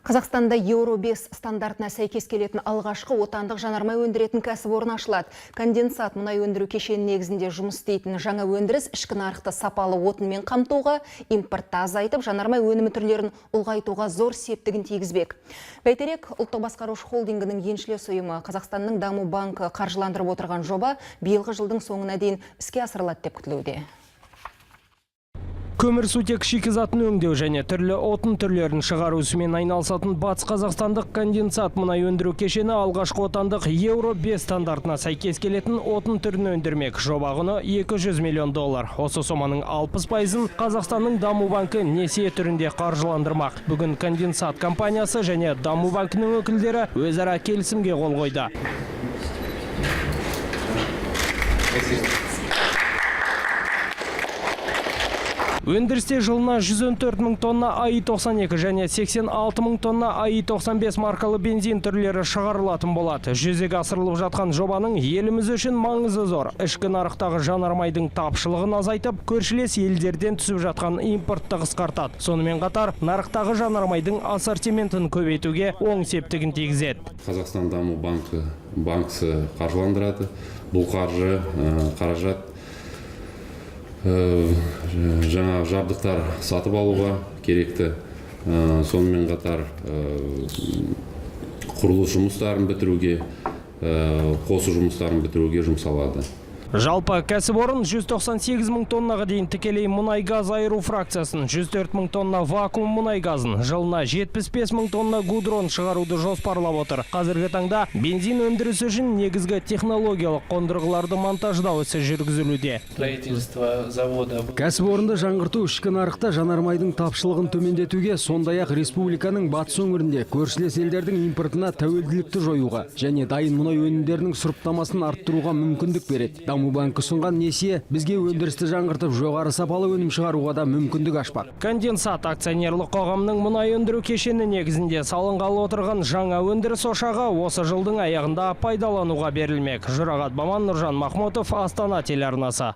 Қазақстанда Еуро 5 стандартына сәйкес келетін алғашқы отандық жанармай өндіретін кәсіпорын ашылады. Конденсат мұнай өндіру кешені негізінде жұмыс істейтін жаңа өндіріс ішкі нарықты сапалы отынмен қамтуға, импортты азайтып, жанармай өнімі түрлерін ұлғайтуға зор септігін тигізбек. Бәйтерек ұлттық басқарушы холдингінің еншілес ұйымы Қазақстанның даму банкі қаржыландырып отырған жоба биылғы жылдың соңына дейін іске асырылады деп күтілуде. Көмірсутек шикізатын өңдеу және түрлі отын түрлерін шығару ісімен айналысатын Батыс Қазақстандық конденсат мұнай өндіру кешені алғашқы отандық Еуро 5 стандартына сәйкес келетін отын түрін өндірмек. Жоба құны 200 миллион доллар. Осы соманың 60%-ын Қазақстанның Даму банкі несие түрінде қаржыландырмақ. Бүгін конденсат компаниясы және Даму банкінің өкілдері өзара келісімге қол қойды. Өндірісте жылына 114 мың тонна АИ-92 және 86 мың тонна АИ-95 маркалы бензин түрлері шығарылатын болады. Жүзеге асырылып жатқан жобаның еліміз үшін маңызы зор. Ішкі нарықтағы жанармайдың тапшылығын азайтып, көршілес елдерден түсіп жатқан импортты қысқартады. Сонымен қатар нарықтағы жанармайдың ассортиментін көбейтуге оң септігін тигізеді. Қазақстан Даму банкісі қаржыландырады. Бұл қаржы, қаражат жаңа жабдықтар сатып алуға керекті, сонымен қатар құрылыс жұмыстарын бітіруге, қосу жұмыстарын бітіруге жұмсалады. Жалпы кәсіпорын 198 мың тоннаға дейін тікелей мұнай газ айыру фракциясын, 104 мың тонна вакуум мұнай газын, жылына 75 мың тонна гудрон шығаруды жоспарлап отыр. Қазіргі таңда бензин өндірісі үшін негізгі технологиялық қондырғыларды монтаждау ісі жүргізілуде. Строительство завода. Кәсіпорынды жаңғырту ішкі нарықта жанармайдың тапшылығын төмендетуге, сондай-ақ республиканың батыс өңірінде көршілес елдердің импортына тәуелділікті жоюға және дайын мұнай өнімдерінің сұрыптамасын арттыруға мүмкіндік береді. Даму банкі ұсынған несие бізге өндірісті жаңғыртып, жоғары сапалы өнім шығаруға да мүмкіндік ашпақ. Конденсат акционерлік қоғамның мұнай өндіру кешені негізінде салынғалы отырған жаңа өндіріс ошағы осы жылдың аяғында пайдалануға берілмек. Жұрағат Баман, Нұржан Махмұтов, Астана телеарнасы.